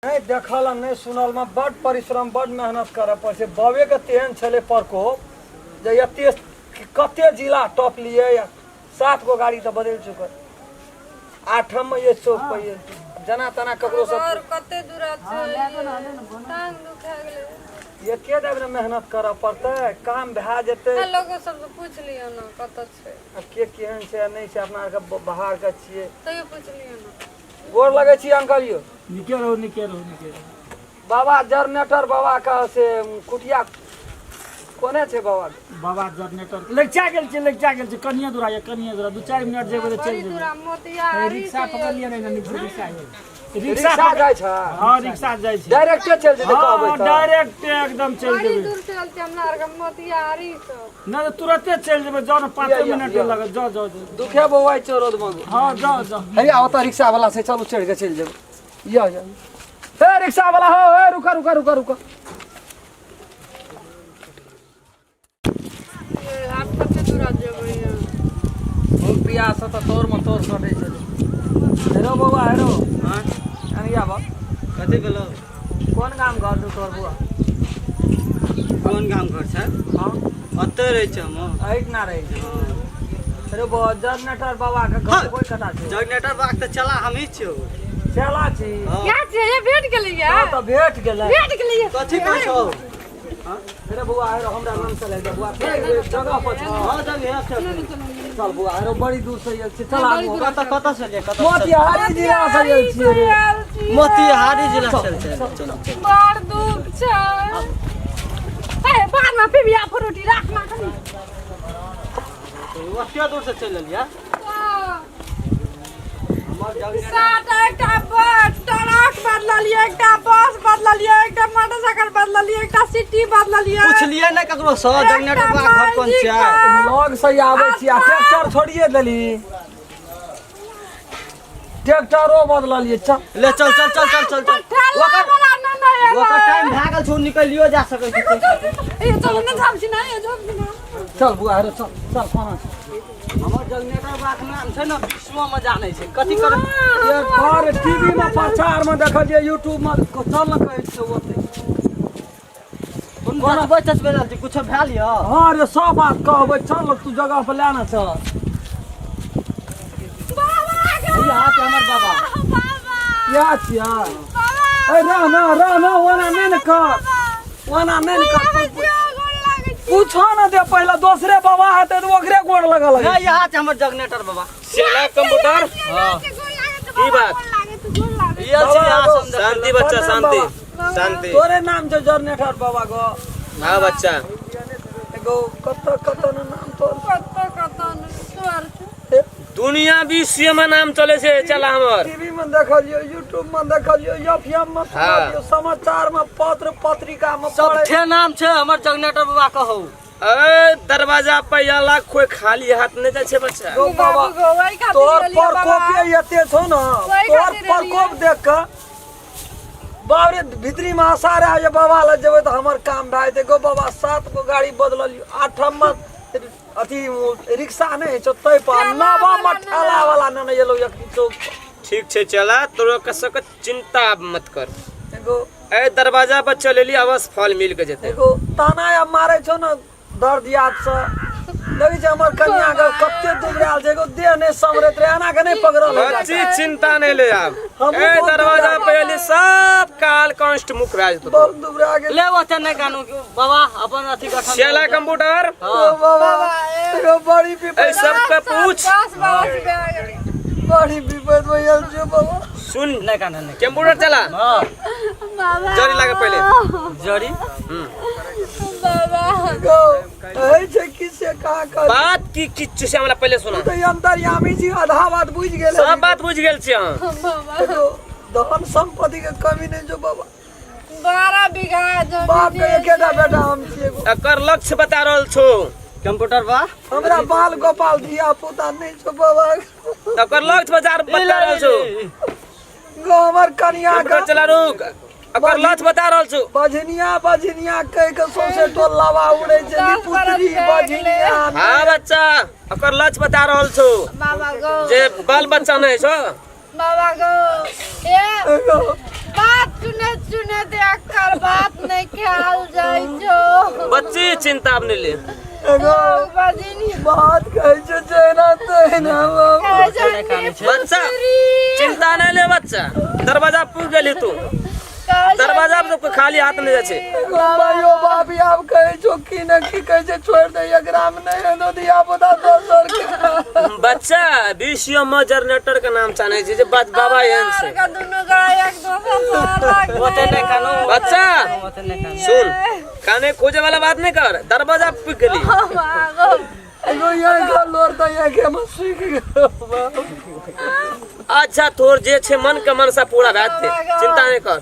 नहि देखल आ नहि सुनलमे बड्ड परिश्रम, बड्ड मेहनत करऽ पड़ै छै। बबेके तेहन छलै प्रकोप जे एते कते जिला टपलियै, 7 गो गाड़ी तऽ बदलि चुकल, आठममे ये चौक पर ये जेना तेना ककरो सब और कते दूरा छै, टांग दुखा गेलै। एके देब ने, मेहनत करऽ पड़तै, काम भए जेतै। लोगो सब से पूछ लियौ ने कतऽ छै। आ के केहन छै आ नहि छै, अपना आरके बाहरके छियै। तैयो पूछ लियौ ने। गोर लगै छी अंकल यौ। नीके रहू, नीके रहू, नीके रहू। बाबा जनरेटर बाबा के से कुटिया कोने छै बाबा के? बाबा जनरेटर लगिचा गेल छै, लगिचा गेल छै। कनिये दूरा ये, कनिये दूरा, 2-4 मिनट जेबै तऽ चलि बड़ी जेबै। दूरा मोतिहारी। रिक्शा पकड़लियै ने, रिक्शा ये। रिक्शा जाइ छै? हँ, रिक्शा जाइ छै। डायरेक्टे चलि जेतै कहबै हँ तऽ? डायरेक्ट एकदम चलि बड़ी जेबै। दूर से आयल छै हमरा आरके मोतिहारी से। नहि तऽ तुरते चलि जेबै, जाउ ने, 5 या, या, मिनट या। लागत। जाउ, जाउ, जाउ। दुखे बौआइ छौ रोड मे। हँ, जाउ, जाउ। हे, ओतऽ रिक्शा वाला छै, चलू चढ़ि कऽ चलि जेबै। या या, हे रिक्शा वाला हो, हे रुका रुका रुका रुका। आब कते दूरा जेबै? बहुत प्यास तऽ तोर मे तोर सटै छै। हेरो बौआ, हेरो। हाँ। कनी आब। कथी भेलो? कोन गाम घर छौ तोर बौआ? कोन गाम घर छै? हँ। ओतऽ रहै छै हम। एहिठिना रहै छै? अरे बौआ, जनरेटर बाबा के घर हाँ। कोई कता छै? जनरेटर बाग तऽ चला हमही छियौ। चला छी? हाँ। क्या छै ये, भेट गेलै या? हँ, तऽ भेट गेलै। भेट गेलै या? कथी कहै छौ? अरे बौआ, हेरो हमरा नाम चले जा बौआ, जगह पर छौ। हँ, जब चल। चल बौआ, हेरो बड़ी दूर से आयल छी, चल आगू। कतऽ कतऽ से एलियै, कतऽ से? मोतिहारी जिला से आयल छियै रे। आयल छी। मोतिहारी जिला से चल चल चल। बड़ दुख छै। ए, बाद में पिबिया फ्रूटी राख ना कनी। ओते दूर से चलि एलियै? हमर जगह सात एकटा बस ट्रक बदललियै, एकटा बस बदललियै, एकटा मोटरसाइकिल बदललियै, एकटा सिटी बदललियै। पुछलियै ने ककरो सँ जनरेटर बाग घर कोन छै? लग से आबै छी आ ट्रैक्टर छोड़िए देली, ट्रैक्टरो बदललियै, चल। ले चल चल चल चल चल चल। ठेला ओकर वाला न न एलै। ओकर टाइम भए गेल छौ, निकलियो जा सकै छै। ए, चल न, जाम छी ना, ए, जाम छी ना। चल बुआ, हेरो चल चल, कोना छै? हमर जनरेटर बाग नाम छै ने, विश्व में जानै छै। कथी कर ये पर टीवी में प्रचार में देखलियै, यूट्यूब में, चल न कहै छियै ओते। कोन बचबै तचबै रहल छै? कुछो भेल यऽ? हँ रे, सब बात कहबै, चल न, तू जगह पर ले ने चल। यहाँ छै हमर बाबा। बाबा। इएह छियै? बाबा। ए, रह न, रह न, ओना नहि ने कर, ओना नहि ने कर। गोर लागै छी। पूछो न दे पहिले, दोसरे बाबा हेतै तऽ ओकरे गोड़ लगऽ लगै। नहीं, यहाँ छै हमर जनरेटर बाबा। सेला कंप्यूटर। हाँ। गोर लागै छी की बाबा, बात? गोर लागै छी, गोर लागै छी। ये छै यहाँ से हम शांति बच्चा, शांति शांति। तोरे नाम छौ जनरेटर बाबा गो? हाँ बच्चा। एगो कतऽ कतऽ ने नाम तोर? कतऽ कतऽ ने स्वर छै। दुनिया विश्व में नाम चले छै चला हमर। टीवी में देखलियो, यूट्यूब में देखलियो, एफएम में सुनलियो, समाचार में, पत्र पत्रिका में पढ़ै। सबठे नाम छै हमर जनरेटर बाबा कहू। ए, दरवाजा पे आला कोई खाली हाथ नहीं जाइ छै बच्चा। गो बाबा, बाबू गो, ओहि खातिर तोहर एलियै बाबा। प्रकोप एते छौ ने, ओहि तोहर खातिर एलियै। प्रकोप देख कऽ बाप रे, भीतरी में आशा रहे जे बाबा लग जेबै तऽ हमर काम भए जेतै। गो बाबा, 7 गो गाड़ी बदललियो, आठम में अथी रिक्शा नहि होइ छौ तै पर, नवम में ठेला वाला नेने एलौ एक चौक पर। ठीक छै चला, तोरा कसक चिंता मत कर। एगो ए, दरवाजा पर चलेली, अवश्य फल मिल के जेतै। एगो ताना या मारै छौ ने दर्द याद से, लगै छै हमर कनिया के कते दुबरायल छै, एगो देह नहि सम्हरैत रहै, एना के नहि पकड़ल होइ बच्ची, चिंता नहीं ले आब। हमहूँ ए, बहुत दरवाजा दुबरा पे एली, सब काल कष्ट मुक्त भए जेतौ। बहुत दुबरा गेल। ले ओते नहि कानू बाबा, अपन अथी गठन। सेला कंप्यूटर। हाँ। बाबा, एगो बड़ी ए, विपद सबके पूछ। बस बाबा से भए गेलै। बड़ी विपद भइल छै बाबा। सुन। नहि कानू, नहि। कंप्यूटर चला। हाँ। बाबा। जरी लागे पहिले। जरी। बाबा। गो कहै छै कि से कहाँ कर बात की किछु से हमरा पहिले सुना। तऽ अंतर्यामी जी आधा बात बुझि गेल। सब बात बुझि गेल छी अहाँ। बाबा। एगो धन संपत्ति के कमी नहि छौ बाबा। 12 बीघा जमीन। बाप के एकेटा बेटा हम छियै एगो। एकर लक्ष्य बता रहल छौ। कंप्यूटर बा। हमरा बाल गोपाल धिया पुता नहि छौ बाबा। एकर लक्ष्य बाजार बता रहल छौ। गो हमर कनिया के कंप्यूटर चला, रुक, एकर लक्ष्य बता रहल छौ। बझनिया बझनिया कहि के सौंसे टोल लावा उड़ै छै। 10 बरस निपुत्री भए बझनिया। हाँ बच्चा, एकर लक्ष्य बता रहल छौ बाबा गो जे बाल बच्चा नहीं छौ। बाबा गो, ए। एगो बात सुने सुने एकर बात नहीं ख्याल जाइ छौ। बच्ची चिंता अब नहीं ले। एगो बजनी बात कहै छै जेना तहिना बाबू। कहै छै बच्चा चिंता नहीं ले बच्चा, दरवाजा पुग गेली तू, दरवाजा पर तो खाली हाथ नहीं जाइ छै। एगो भाइयो भाभी आब कहै छौ की ने की कहै छै, छोड़ि दे एकरा मे नहि हेतौ धिया पुता दोसर के। बच्चा विश्व में जनरेटर के नाम जानै छै जे बाबा एहन छै। के दुनू गोरा एक दोसर से अलग ओते नहि कानू। बच्चा ओते नहि कानू। सुन, काने खोजे वाला बात नहीं कर, दरवाजा पुग गेली। एगो यहाँ के लोर तऽ यहाँ के हम सीख गेलौ बाबू। अच्छा तोर जे छै मन के मनसा पूरा भए जेतै, चिंता नहीं कर,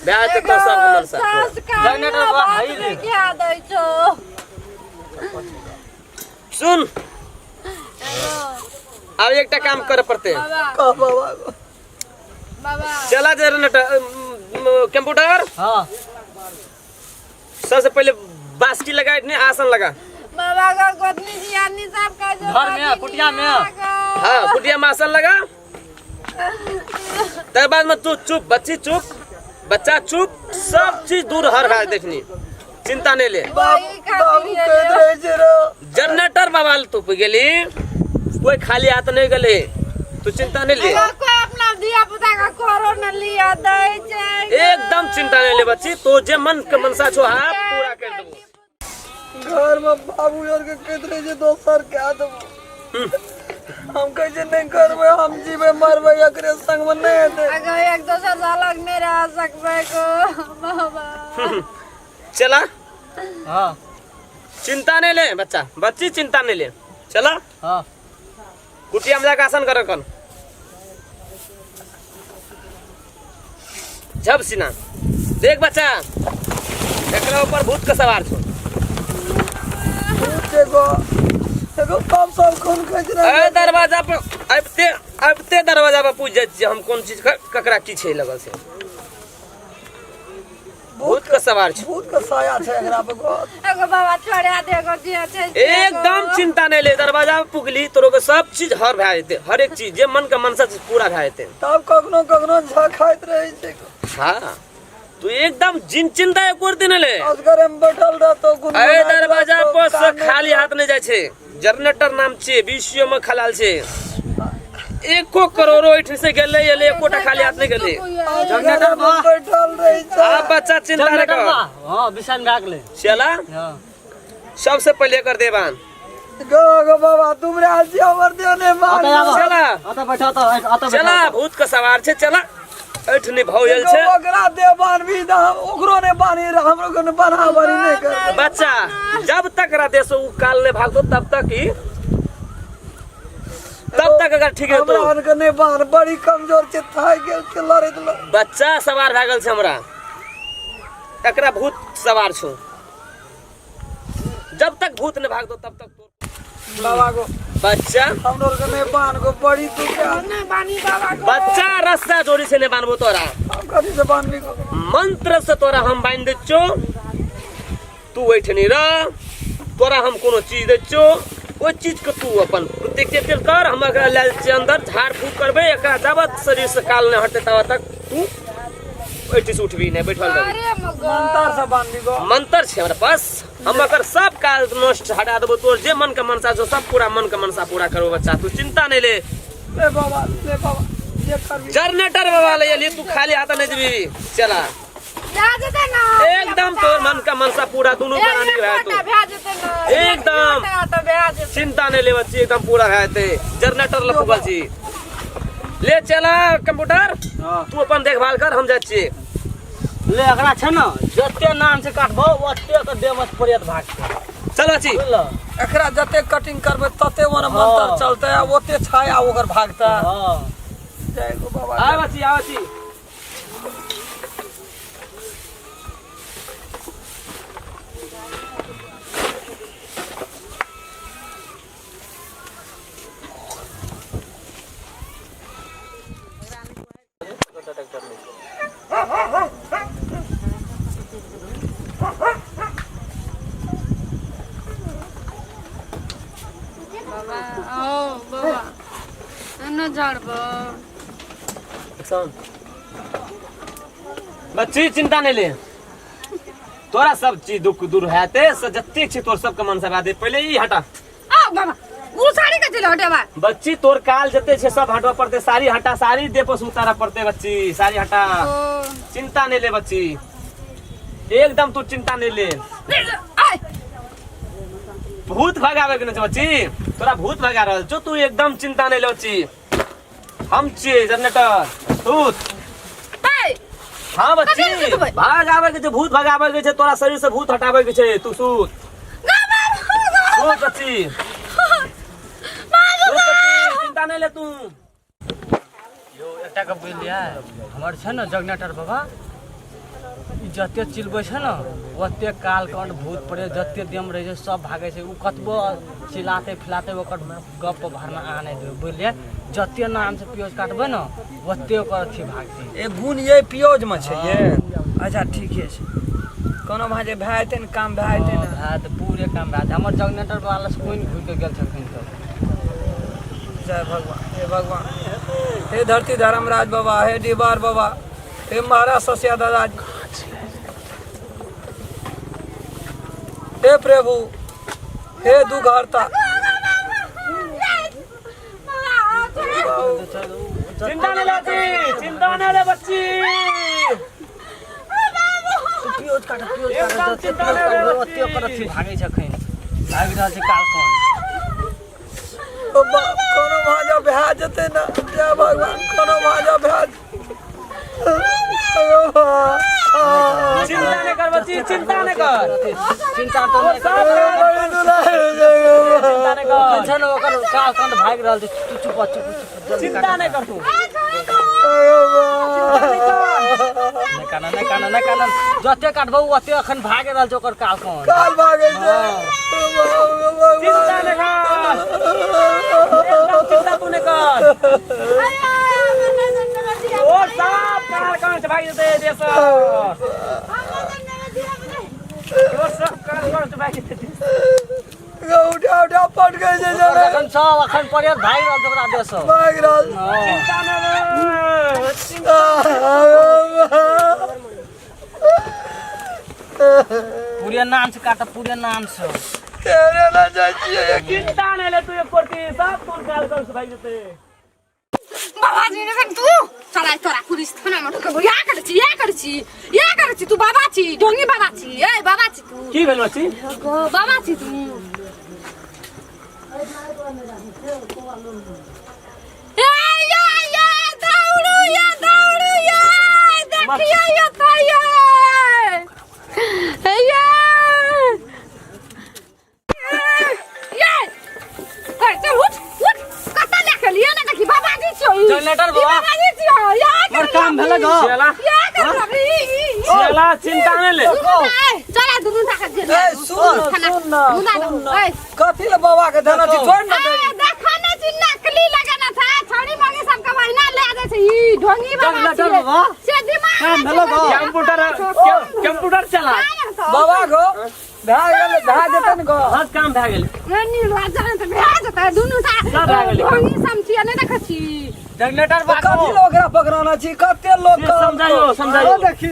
भए जेतै तोर सबके मनसा पूरा। सास कानू जनरेटर बा बात हई रे। नहीं क्या दै छौ। सुन आब एकटा काम करे पड़ते। बाबा कह बाबा गो। बाबा चला जनरेटर कंप्यूटर। हाँ सबसे पहले बास्की लगा, इतने आसन लगा। बाबा का गोतनी जी आदमी साहब का जो घर में, कुटिया में। हाँ कुटिया में आसन लगा। तब बाद में तू चुप, बच्ची चुप, बच्चा चुप, सब चीज दूर हर भाई देखनी, चिंता नहीं ले। बाबू बाबू कहैत रहै छै रो। जनरेटर बाबा तू गेली, कोई खाली हाथ नहीं गेले, तू चिंता नहीं ले। अगर कोई अपना धिया पुता का करो न लिया दै छै। एकदम चिंता नहीं ले बच्ची, तो जे मन के मनसा छो हाँ पूरा कर देबो। घर में बाबू और के कहैत रहै छै दोसर के देबो। हम कहै छै नहि करबै, हम जीबै मरबै एकरे संग में नहि हेतै। अगर एक दोसर से अलग नहीं रह सकबै को बाबा। चला हाँ चिंता नहीं ले बच्चा, बच्ची चिंता नहीं ले। चला हाँ कुटिया में जाके आसन कर कन झप सीना देख बच्चा, एकरा ऊपर भूत के सवार छो। भूत एगो एगो कम सब खून खींच रहे। ए दरवाजा पर आबिते आबिते दरवाजा पर पूछ जाइ छियै हम कोन चीज ककरा की छै लगल से। भूत के सवार छै, भूत के साया छै एकरा पर गो। एगो बाबा छोड़ा दे एगो जे छै से एकदम चिंता नहीं ले, दरवाजा पर पुगली तोरो के सब चीज हर भए जेतै, हर एक चीज जे मन के मनसा छै पूरा भए जेतै। तब कखनो कखनो झखाइत रहै छै। हाँ तू एकदम जिन चिंता एको दिन ले। असगरे में बैठल रहतो गुनगुनाइत ए दरवाजा रहतौ, पर से कानैत खाली हाथ नहीं जाइ छै। जनरेटर नाम छै विश्व में खलाल छै, एको करोड़ो एठ से गेलै एलै एकोटा खाली हाथ नहीं गेलै। असगरे में बैठल रहै छै। आ बच्चा चिंता नहीं जनरेटर कर। बा हाँ बिसान राख ले। चला हाँ सबसे पहले कर देबान। गो गो बाबा तुमरे आजी हमर देव ने मान। अतः आबो। चला। अतः बैठा तो अतः बैठा। चला भूत के सवार छै, चला एठ नहीं भौयल छै। ओकरा दे बानबी त हम ओकरो ने बानी हमरो के ने बना बानी नहीं कर। बच्चा जब तक राधे से उ काल नहीं भागतो तब तक ही, तब तक अगर ठीक है तो हमरा आर के नहीं बान, बड़ी कमजोर छै, थाक गेल छै लड़ैत लड़ैत। बच्चा सवार भए गेल छै हमरा, एकरा भूत सवार छौ। जब तक भूत नहीं भागतो तब तक तो बाबा गो बच्चा हमरो के नहीं बान गो, बड़ी दुख है। नहीं बानी बाबा गो। बच्चा रस्सा जोड़ी से नहीं बानबो तोरा, हम कथी से बानबी गो? मंत्र से तोरा हम बांध दै छौ, तू ओहिठनी रह, तोरा हम कोनो चीज दै छौ, ओहि चीज के तू अपन प्रतिक्रिया कर। हम एकरा लए छियै अंदर, झाड़ फूक करबै एकरा, जाबत शरीर से काल नहीं हटतै ताबत तक तू ओहिठी से उठबी नहीं, बैठल रहबी। अरे मगर मंत्र से बानबी गो। मंत्र छै हमरा पास, हम एकर सब काल नष्ट हटा देबो। तोर जे मन के मनसा छौ सब पूरा मन के मनसा पूरा करबो बच्चा, तू चिंता नहीं ले। ले बाबा, ले बाबा, जे करबी। जनरेटर बाबा ले एली, तू खाली हाथ नहीं जेबी। चला जा जेतै ना एकदम तोर मन का मनसा पूरा दुनू प्राणी भए तू भए जेतै ना एकदम। तऽ भए जेतै। चिंता नहीं ले बच्ची, एकदम पूरा भए जेतै। जनरेटर लऽ पुगल छी, ले चला कंप्यूटर, तू अपन देखभाल कर, हम जाइ छियै। ले एकरा छै ने जते नाम से काटबो ओते के देह में प्रेत भागतै। चल बच्ची। बुझल? एकरा जते कटिंग करबै तते ओने मंत्र चलतै आ ओते छाया ओकर भागतै। हाँ। जय गो बाबा। आ बच्ची, आ बच्ची। बाबा आओ बाबा एना झाड़बो। बच्ची चिंता नहीं ले तोरा सब चीज दुख दूर हेते से जतेक छै तोर सबके मनसा भए दे पहिले ई हटा आ बाबा उ साड़ी के चल हटेबा बच्ची तोर काल जते छै सब हटबऽ पड़ते साड़ी हटा साड़ी देह पर से उतारऽ पड़ते बच्ची साड़ी हटा चिंता नहीं ले बच्ची एकदम तू चिंता नहीं ले आय भूत भगावे के नहीं छै बच्ची तोरा भूत भगा रहल छौ तू एकदम चिंता नहीं ले बच्ची हम छियै जनरेटर भूत आय हाँ बच्ची कथी लए सुतबै? भगावे के छै भूत भगावे के छै तोरा शरीर से भूत हटावे के छै तू सुत सुत बच्ची सुत बच्ची चिंता नहीं ले तू यौ एकटा गप बुझलियै हमर छै ने जगनेटर बाबा ई जते चिलबै छै ने ओते काल कंड भूत प्रेत जते देम रहै छै सब भागै छै ओ कतबो चिल्लाते फिलाते ओकर गप पर भरना अहाँ नहि देबै बुझलियै जते नाम से पियोज काटबै ने ओते ओकर अथी भागतै ए गुण ये पियोज में छै ये अच्छा ठीके छै कोनो भाजे भए जेतै ने काम भए जेतै ने भए तऽ पूरे काम भए जेतै हमर जगनेटर बाबा लग कोइ घुरि कऽ गेल छलखिन तऽ जय भगवान हे भगवान हे धरती धर्मराज बाबा हे डिबार बाबा हे महाराज ससिया दादाजी हे प्रभु हे दुखहर्ता चिंता नहीं ले बच्ची चिंता नहीं ले बच्ची पियोज काट पियोज एकदम काट चिंता जते पियोज नहि काटबै रहै ओते ओकर अथी भागै छै एखन भागि रहल छै काल कोन ओ बाप कोनो भाजा भए जेतै ने जय भगवान कोनो भाजा भए चिंता नहीं कर बच्ची चिंता नहीं कर चिंता तो नहि कर चिंता नहीं कर एखन छै ने ओकर काल कंड भागि रहल छै तू चुप चुप चुप जल्दी चिंता नहीं कर तू नहि कान नहि कान नहि कान जते काटबौ ओते एखन भागि रहल छै ओकर काल कंड काल भागै छै चिंता नहीं कर एकदम चिंता तू नहीं कर ओ साफ काल कौन से भाग जेतै देश ओ सब काल कौन से भाग जेतै उठा उठा पट गई छै ओकर एखन सब एखन परे भागि रहल छै ओकरा देह सँ भागि रहल हँ। चिंता नहीं चिंता पूरे नाम से काट पूरे नाम से तेरे ना जाइ छियै चिंता नहीं ले तू एक कोटी सब तोर काल कौन से भाग जेतै बाबा जी ने तू चला तोरा पुलिस थाना में ढुकबो या कर छी या कर छी या कर छी तू बाबा छी ढोंगी बाबा छी ए बाबा छी तू की भेल बच्ची गो बाबा छी तू ए या या दौड़ू या दौड़ू या देखियो या तो या ए या ये ए चल उठ उठ कत ले लिए ना देखी बाबा जी छियो ई। जनरेटर ई बाबा। बाबा जी छियो या हमर काम भेलै गो। चला या कर लगी ई चला चिंता नहीं ले चला दुनू ताकत जे ए सुन सुन ना सुन ना कथी ले बाबा के धना छी छोड़ ना दे देखा ना छी नकली लगाना था छड़ी मांगे सब कमाई ना ले जाय छै ई ढोंगी बाबा जनरेटर छियै। बाबा। से दिमाग काम भेलै गो। कंप्यूटर कंप्यूटर चला बाबा गो भए गेल भए जेतै ने गो हर काम भए गेल नी राजा तऽ भए जेतै दुनू टा सब भए गेलै। ढोंगी सब छियै नहि देखै छी जनरेटर तऽ कथी ले ओकरा पकड़ाना छी कते लोक से समझाइयो समझाइयो देखी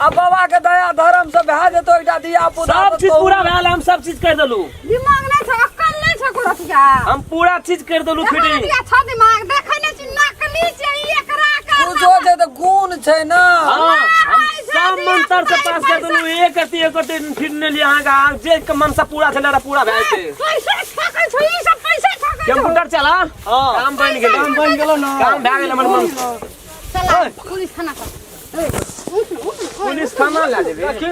आ बाबा के दया धर्म से भए जेतौ एकटा धिया पुता सब चीज पूरा भेल हम सब चीज कर देलू दिमाग नहि छौ अक्कल नहि छौ कोनो चीजका हम पूरा चीज कर देलू फिटिंग अच्छा दिमाग देखै नहि छी नकली छै ई एकरा के कुछो छै तऽ गुण छै ना हाँ हम सब मंत्र से पास कर देलू एक अति एक अति फिर नहीं लिया अहाँ का जे के मनसा पूरा छलै रहा पूरा भए जेतै पैसा ठकै छौ ई सब पैसा ठकै छौ कंप्यूटर चला काम बनि गेलै काम बनि गेलो ना काम भए गेल हमर मन चला पुलिस थाना पर ए, उठ न, उठ न, पुलिस थाना लए जेबै देखी